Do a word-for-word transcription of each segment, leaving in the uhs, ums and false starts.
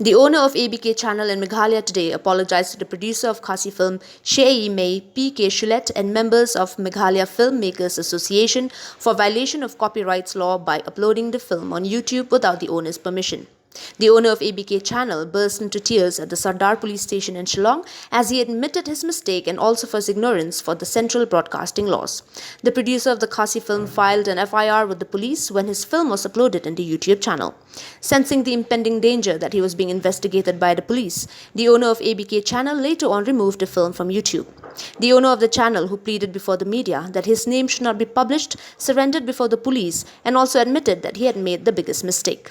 The owner of A B K channel in Meghalaya today apologized to the producer of Khasi film She Ei Mei, P K Shulet, and members of Meghalaya Filmmakers Association for violation of copyrights law by uploading the film on YouTube without the owner's permission. The owner of A B K channel burst into tears at the Sardar police station in Shillong as he admitted his mistake and also for his ignorance for the central broadcasting laws. The producer of the Khasi film filed an F I R with the police when his film was uploaded in the YouTube channel. Sensing the impending danger that he was being investigated by the police, the owner of A B K channel later on removed the film from YouTube. The owner of the channel, who pleaded before the media that his name should not be published, surrendered before the police and also admitted that he had made the biggest mistake.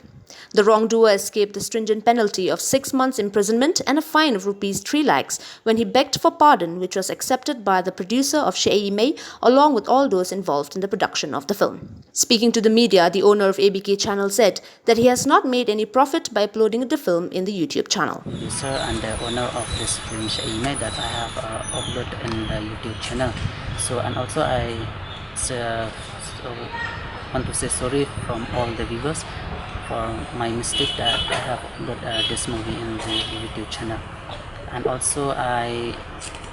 The wrongdoer escaped the stringent penalty of six months imprisonment and a fine of rupees three lakhs when he begged for pardon, which was accepted by the producer of She Ei Mei along with all those involved in the production of the film. Speaking to the media, the owner of A B K channel said that he has not made any profit by uploading the film in the YouTube channel. Producer and the owner of this film She Ei Mei that I have uh, uploaded in the YouTube channel. So and also I uh, so want to say sorry from all the viewers for my mistake that I have uploaded uh, this movie in the YouTube channel. And also I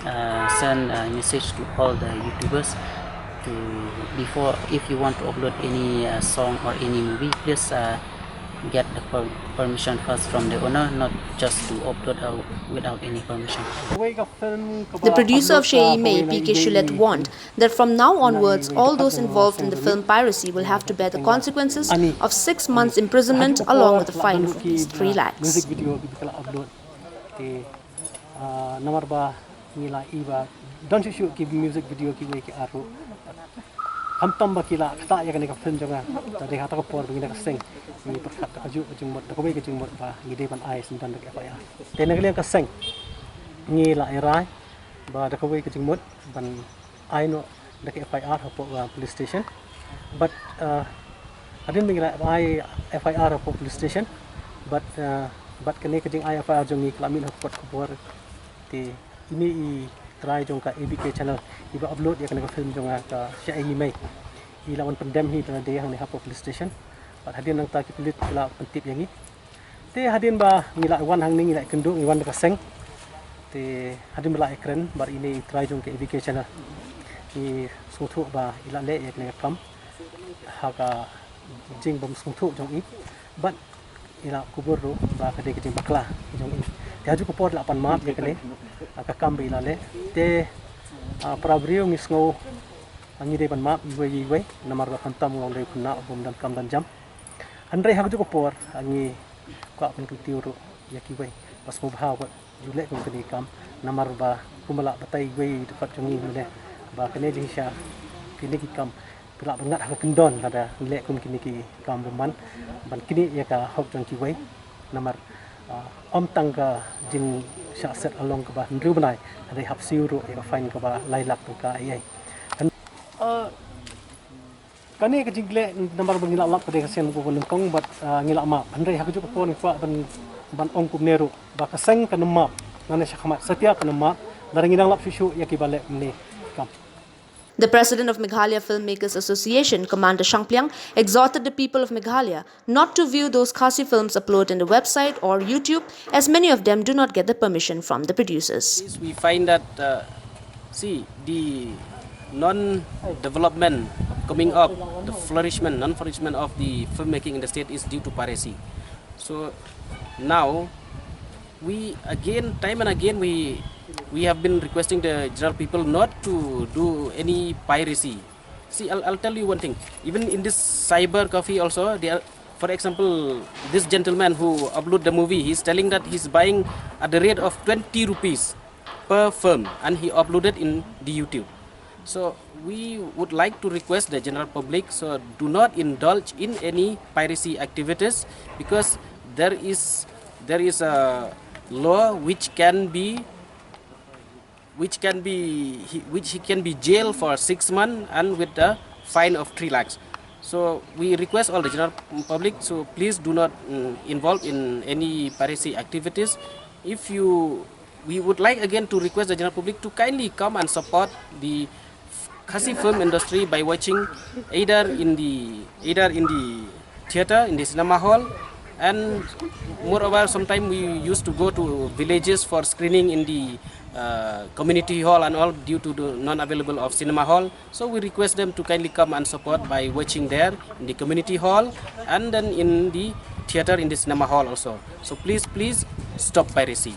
uh, send a message to all the YouTubers to before if you want to upload any uh, song or any movie, please uh, get the per- permission first from the owner, not just to upload uh, without any permission. The producer of She Ei Mei, P K Shulet, warned that from now onwards, all those involved in the film piracy will have to bear the consequences of six months imprisonment along with a fine of rupees three lakhs. Namar ba ngi la i ba don shuh shuh ki music video kiwei ki ar ruh. Khamtam ba ki la ktah ïa kane ka film jong nga. Ta dei ha ta ka por ba ngi na ka seng ngi pyrkhat da kajuh ka jingmut, da kawei ka jingmut ba ngi dei ban ai syndon da ka F I R. Te na ka liang ka seng ngi la ai rai ba da kawei ka jingmut ban ai noh da ka F I R hapoh ka police station. But hadien ba ngi la ai F I R hapoh police station, but but kane ka jingai F I R jong ngi ka la mih ha ka kot khubor. Te ine i trai jong ka A B K channel iba upload ïa kane ka film jong nga ka She Ei Mei, i la wan pyndem hi da la dei hangne hapoh police station. But hadien nangta ki pulit ki la pyntip ïa ngi. Te hadien ba ngi la wan hangne ngi la kynduh ngi wan da ka seng. Te hadien ba la kren bad ine i trai jong ka A B K channel, ngi sngewthuh ba i la leh ïa kane ka kam ha ka jingbym sngewthuh jong i. Bad i la kubur ruh ba ka dei ka jingbakla jong i. Te ha kajuh ka por i la pan map ïa kane ka kam ba i la leh. Te para briew ngi sngew ngi dei ban map iwei ïa iwei namar ba khamtam nga u dei u khynnah bym don kam don jam. Hynrei ha kajuh ka por ngi kwah ban kyntiew ruh ïa kiwei ba sngewbha wat ju leh kum kane ka kam namar ba kumba la batai iwei i dkhot jong ngi mynne ba kane jingshisha kine ki kam ki lah ban ngat ha ka kyndon lada ngi leh kum kine ki kam bymman ban knieh ïa ka hok jong kiwei. Namar ym tang ka jingshah set halong kaba hynriew bnai, hynrei hap siew ruh ïa ka fine kaba lai lak tyngka ei ei. Kane ka jingleh namar ba ngi la lap ka dei ka sien ba nyngkong bad ngi la map. Hynrei ha kajuh ka por ngi kwah ban ban ong kumne ruh ba ka seng kan ym map. Nane shakhmat satia kan ym map. Lada ngi dang lap shuh shuh ïa kiba leh kumne kam. The president of Meghalaya Filmmakers Association, Commander Shangpliang, exhorted the people of Meghalaya not to view those Khasi films uploaded in the website or YouTube, as many of them do not get the permission from the producers. Is we find that, uh, see, the non-development coming up, the flourishment, non-flourishment of the filmmaking in the state is due to piracy. So now, we again, time and again, we we have been requesting the general people not to do any piracy. See, I'll, I'll tell you one thing. Even in this cyber cafe also, they are, for example, this gentleman who upload the movie, he's telling that he's buying at the rate of twenty rupees per film, and he uploaded in the YouTube. So we would like to request the general public, so do not indulge in any piracy activities, because there is there is a law which can be which can be he, which he can be jailed for six months and with a fine of three lakhs. So we request all the general public, so please do not mm, involve in any piracy activities. If you, we would like again to request the general public to kindly come and support the Khasi film industry by watching either in the either in the theater, in the cinema hall, And moreover, sometimes we used to go to villages for screening in the uh, community hall and all due to the non-available of cinema hall. So we request them to kindly come and support by watching there in the community hall and then in the theater, in the cinema hall also. So please, please stop piracy.